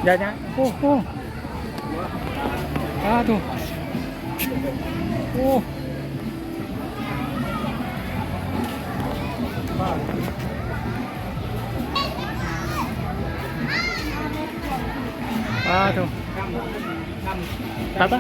ຢ່າ ຢ່າ ໂອ້ ໂອ້ ສາທຸ ໂອ້ ສາທຸ ໄປ ໄປ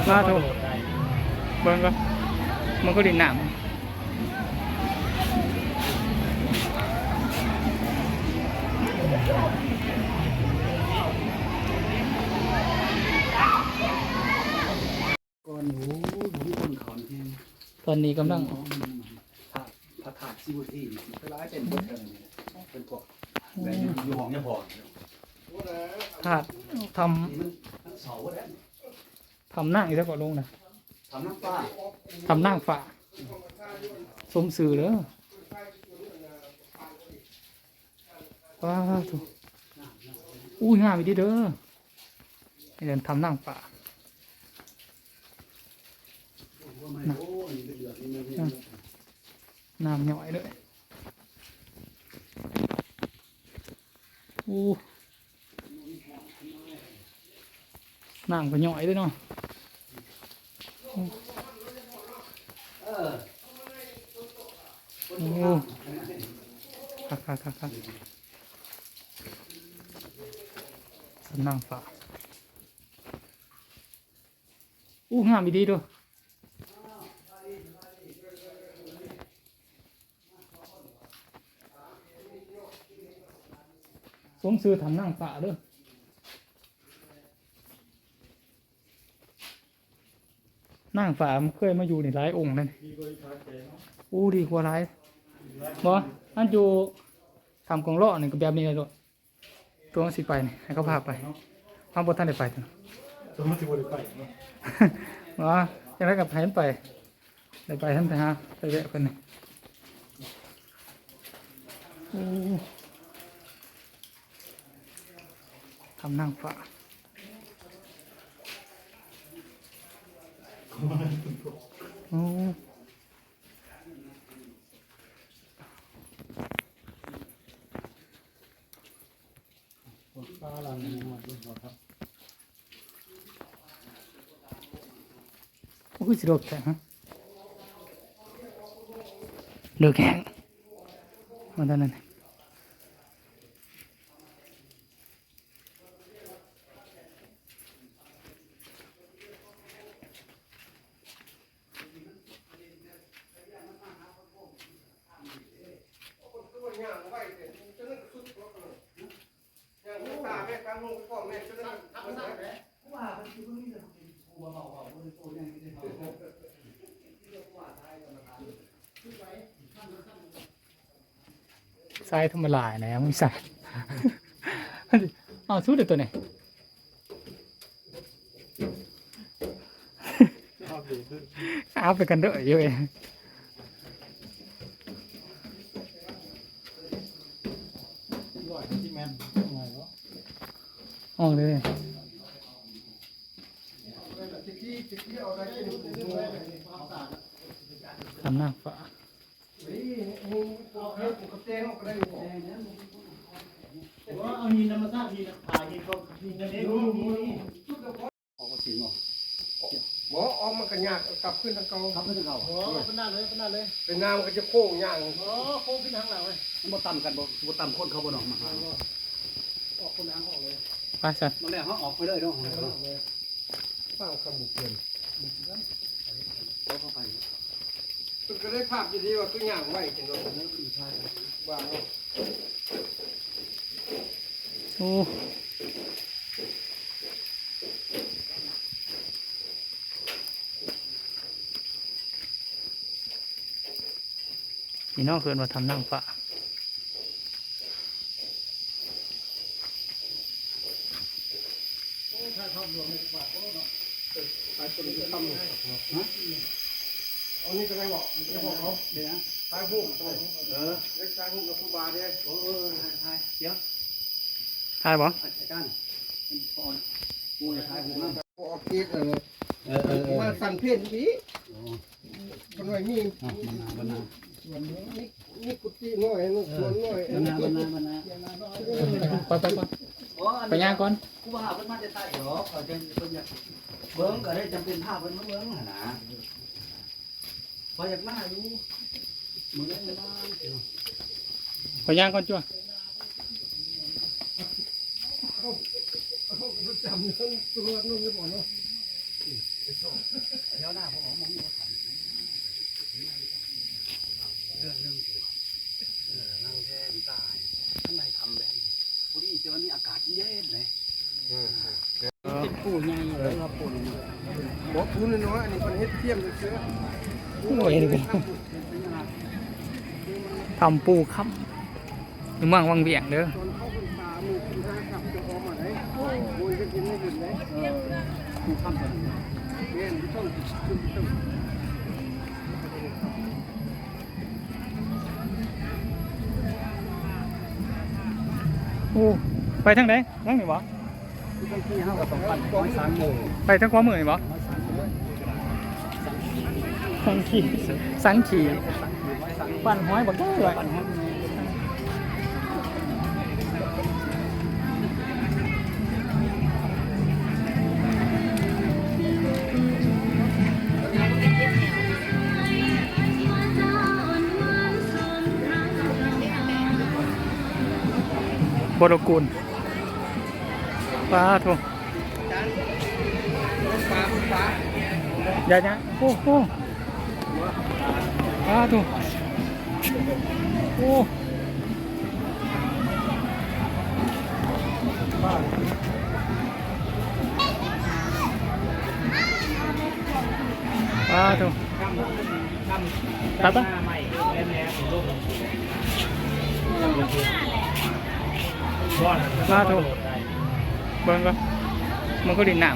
ສາທຸ ເບິ່ງກ່ອນ ມັນກໍຫຼິ້ນນ້ຳ ກ່ອນ ໂອ້ຍ ບໍ່ມີຄົນເຂົ້າແຮງ ຕອນນີ້ກຳລັງ ພະ ພະທາດສິວະເທນ ຫຼາຍເຕັມເບິດເທິງນີ້ ເປັນພວກ ແບບຢູ່ ຢູ່ຫ້ອງຍາພໍ່ ທາດ ຖ້ຳ ນີ້ມັນ ມັນເຊົາແລ້ວ ຖ້ຳນາງອີ່ຫຍັງເກາະ ລຸງນະ ຖ້ຳນາງຟ້າ ຖ້ຳນາງຟ້າ ສົມຊື່ເດີ ປາໂທ້ ອຸ້ຍ ງາມອີ່ຫຼີເດີ ນີ້ແຫຼະຖ້ຳນາງຟ້າ ນະ ອືມ ນ້ຳຍ້ອຍເລີຍ ໂອ້ ນ້ຳກໍຍ້ອຍເດ້ເນາະ ໂອ້ ຄັກໆໆໆ ຖ້ຳນາງຟ້າ ໂອ້ ງາມອີ່ຫຼີເດີ. ສົມຊື່ຖ້ຳນາງຟ້າເດີ ນາງຟ້າມັນເຄີຍມາຢູ່ນີ້ຫຼາຍອົງເດ້ ໂອ້ ດີກວ່າຫຼາຍ ບໍ່ ອັນຢູ່ຖ້ຳກອງຫຼໍ່ນີ້ກໍແບບນີ້ແຫຼະໂລດ. ຕົວເຮົາຊິໄປນີ້ ໃຫ້ເຂົາພາໄປ ເຮົາບໍ່ທັນໄດ້ໄປຕົວ ຕົວເຮົາຊິບໍ່ໄດ້ໄປເນາະ ວ່າຈັ່ງໃດກໍໃຫ້ມັນໄປ ໄດ້ໄປຫັ້ນໄປຫາ ໄປແວະເພິ່ນນີ້ ໂອ້ ຖ້ຳນາງຟ້າ ໂອ້. ໂອ້ຍ ຊິເລິກແທ້ ເລິກແຮງ ມາທາງນັ້ນ. ຊາຍທຳມະດານະ ມີຊາຍ ເອົາສຸດເລີຍຕົວນີ້ ເອົາໄປກັນເດີຢູ່ເອ ອອກເລີຍ ອຳນາງຟ້າ. ບໍ່ ເອົາຫີນທຳມະຊາດ ຫີນ ຜາຫີນເຂົາ ຫີນນັ້ນເດ້ ມີ ມີ ມີ ອອກມາສິເນາະ ບໍ່ ອອກມັນກໍຍາກ ກັບຄືນທາງເກົ່າ ກັບຄືນທາງເກົ່າ ບໍ່ ເອົາໄປໜ້າເລີຍ ໄປໜ້າເລີຍ ໄປໜ້າມັນກໍຈະໂຄ້ງຍ່າງ ບໍ່ ໂຄ້ງຂຶ້ນທາງຫຼັງເລີຍ ມັນບໍ່ຕ່ຳກັນບໍ່ ບໍ່ຕ່ຳຄົນເຂົາບໍ່ເນາະ ມັນຫາ ອອກຄົນທາງອອກເລີຍ ໄປຊັ້ນ ມາແລ້ວເຮົາອອກໄປເລີຍເນາະ ເຮົາອອກເລີຍ ຟັງຄຳບຸກເພິ່ນ ເຮົາເຂົ້າໄປ ເພິ່ນກໍໄດ້ພາບດີໆວ່າຄືຍ່າງໄວແທ້ເນາະ ວ່າເນາະ ໂອ້ ນີ້ເນາະ ເອີ້ນວ່າຖ້ຳນາງຟ້າ. ເອີ ຖ່າຍຄົນຢູ່ຖ້ຳ ຮະ ເອົານີ້ກໍໄດ້ບໍ່ ໄດ້ບໍ່ເອົາ ເປັນຫຍັງ ຖ່າຍຮູບ ເອີ ຖ່າຍຮູບກັບຄູບາເດ້ ເອີ ເອີ ຖ່າຍ ຖ່າຍ ດຽວ ຖ່າຍບໍ່ ອາຈານ ເປັນຂອງ ໝູ່ຈະຖ່າຍຮູບນຳ ບໍ່ອອກເກດ ເອີ ເອີ ເອີ ເອີ ມາສັ່ນເພນອີກ ອໍ ເພິ່ ນ້ອຍມີ ອ່ະ ມີ ມີ ມີກຸຕິນ້ອຍເນາະ ເອີ ສວນນ້ອຍ ບັນນາ ບັນນາ ບັນນາ ໄປ ໄປ ໄປ ໂອ້ ອັນນີ້ ໄປຍ່າງກ່ອນ ຄູບາເພິ່ນມາແຕ່ໃຕ້ດອກ ເຂົາຈະ ເພິ່ນຢາກເບິ່ງ ກໍໄດ້ຈຳເປັນພາເພິ່ນມາເບິ່ງຫັ້ນນະ ຂ້ອຍຢາກມາຢູ່ ມື້ໃດມາ ໄປຍ່າງກ່ອນ ຈົວ. ເປັນປູໃຫຍ່ ເອີ ເປັນປູນ້ອຍ ບໍ່ ປູນ້ອຍໆ ອັນນີ້ເພິ່ນເຮັດທຽມຊື່ໆ ໂອ້ຍ ຖ້ຳປູຄ້ຳ ຢູ່ເມືອງວັງວຽງເດີ. ໂອ້ ໄປທາງໃດ? ທາງນີ້ບໍ່? ໄປທາງຂວາມືນີ້ບໍ່? ສັງຂີ້ ສັງຂີ້ ປັ່ນຫອຍບັກໃຫຍ່ເລີຍ. ບົດລະກູນ ປາໂທ້ ຢ່າ ຢ່າ ໂອ້ໂຫ ປາໂທ້ ໂອ້ ປາໂທ້ ໄປ ໄປ ປາໂທ້ ເບິ່ງກ່ອນ ມັນກໍຫຼິ້ນນ້ຳ.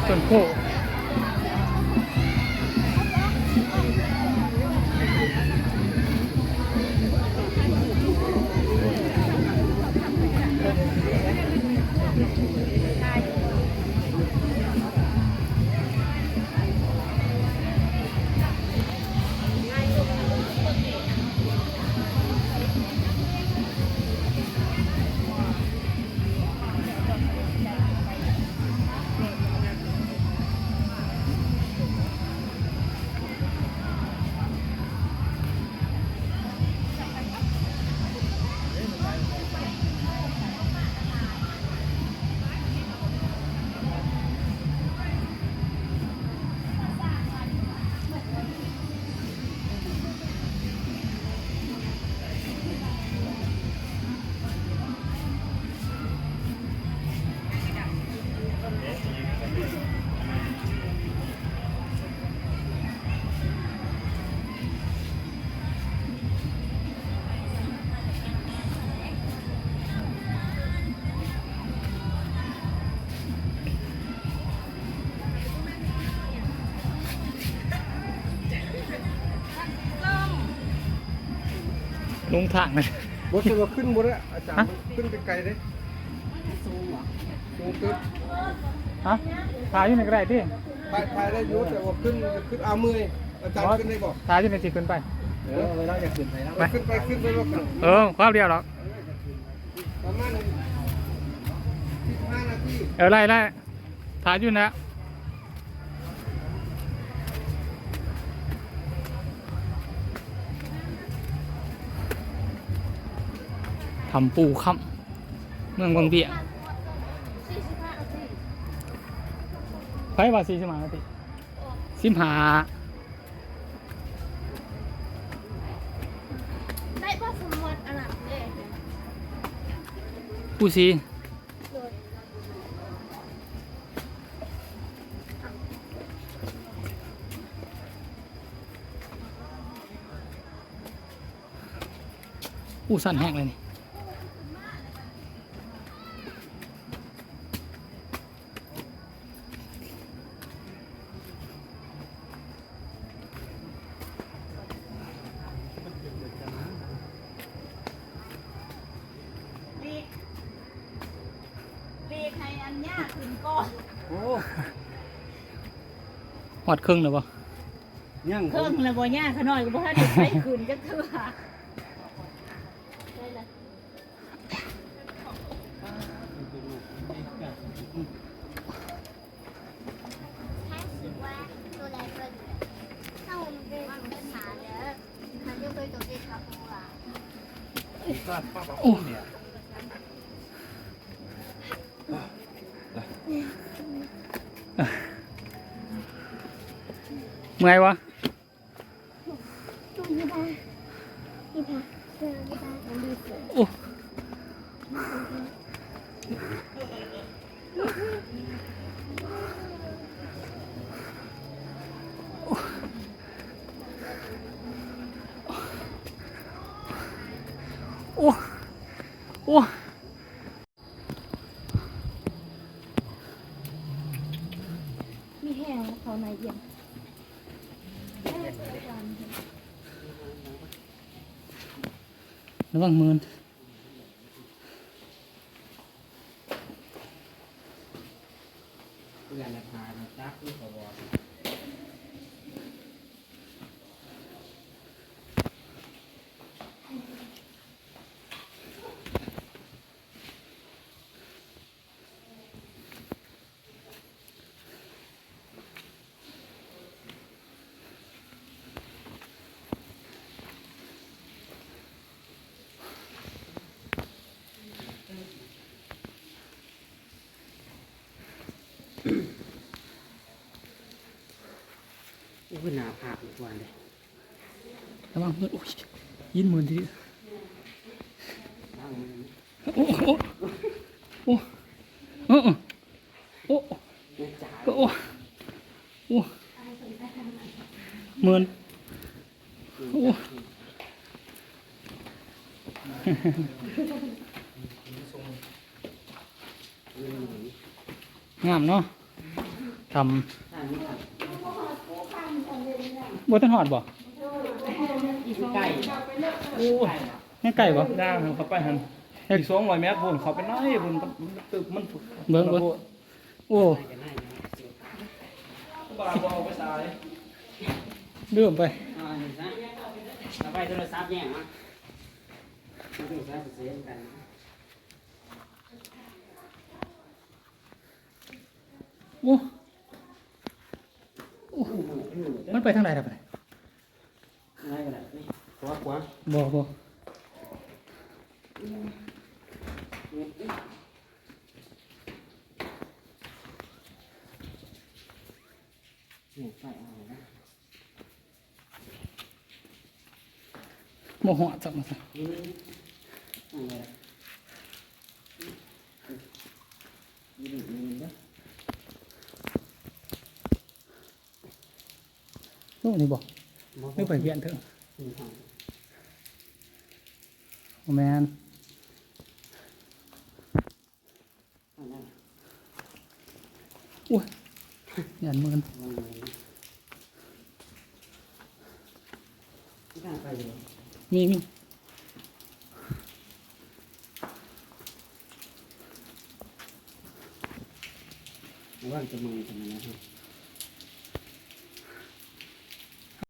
ຕົ້ນໂພ. ລົງທາງນະ ບໍ່ ແຕ່ວ່າຂຶ້ນບໍ່ໄດ້ອາຈານ ຮະ? ມັນຂຶ້ນໄປໄກເດ້ ສູງເຕີບ ຮະ? ຖ່າຍຢູ່ນີ້ກໍໄດ້ຕິ ຖ່າຍ ຖ່າຍໄດ້ຢູ່ ແຕ່ວ່າຂຶ້ນ ຂຶ້ນ ອາ ເມື່ອຍ ອາຈານຂຶ້ນໄດ້ບໍ່? ຖ່າຍຢູ່ນີ້ຊິຂຶ້ນໄປ ເອີ ເວລາຢາກຂຶ້ນໄປນຳ ໄປ ຂຶ້ນໄປ ຂຶ້ນໄປ ເອີ ຄາວດຽວດອກ ປະມານສິບຫ້ານາທີ ເອີ ໄດ້ ໄດ້ ຖ້າຢູ່ນະ ຖ້ຳປູຄ້ຳ ເມືອງວັງວຽງ ໃຜວ່າສີ່ສິບຫ້ານາທີ ສິບຫ້າ ໄດ້ບໍ່ ສົມມຸດອັນນັ້ນເດ້ ປູສີ ໂດຍ ອູ້ ຊັນແຮງເລີຍນີ້. ມັນ ໂອ້ ຮອດເຄິ່ງແລ້ວບໍ່? ຍັງ ເຄິ່ງແລ້ວບໍ່? ຍ່າ ຂະນ້ອຍກໍບໍ່ທັນໄດ້ໄປຂຶ້ນຈັກເທື່ອ. ເມື່ອຍບໍ່? ໂອ້ ໂອ້ ໂອ້. ມີແຮງເຂົ້າໃນອຽງ ລະວັງໝື່ນ. ອຸ້ຍ ໜ້າຜາກກວ່າເດ້. ລະວັງເພິ່ນ ໂອ້ຍ ຍິນໝື່ນຕິ. ໂອ້ ໂອ້ ໂອ້ ເອີ ເອີ ໂອ້ ໂອ້ ໂອ້ ໝື່ນ ໂອ້ ງາມເນາະ. ທຳ ບໍ່ທັນຮອດບໍ່? ໃກ້ ໂອ້ຍ ຍັງໄກບໍ່? ຍ່າງເຂົ້າໄປຫັ້ນ ອີກສອງຮ້ອຍແມັດພຸ້ນ ເຂົ້າໄປໃນພຸ້ນ ຕຶກມັນ ເບິ່ງ ເບິ່ງ ໂອ້ ບໍ່ ບໍ່ເອົາໄປໃສ່ ລືມໄປ ເອົາໄປໂທລະສັບແຍກເນາະ ໂທລະສັບເສຍກັນ. ໂອ້ ໂອ້ ມັນໄປທາງໃດລະບາດນີ້? ໄປທາງໃດກໍໄດ້ ນີ້ ຂວາ ຂວາ ບໍ່ ບໍ່ ນີ້ ໄປເອົານະ. ບໍ່ຮອດຊ້ຳວ່າຊັ້ນ ໂອ້ ນີ້ບໍ່ ບໍ່ ຫຼືໄປວຽນເຖິງ ບໍ່ແມ່ນ. ໂອ້ຍ ຢ້ານເມີນ ມີ ມີ ລະວັງຈະເມີນກັນນະ.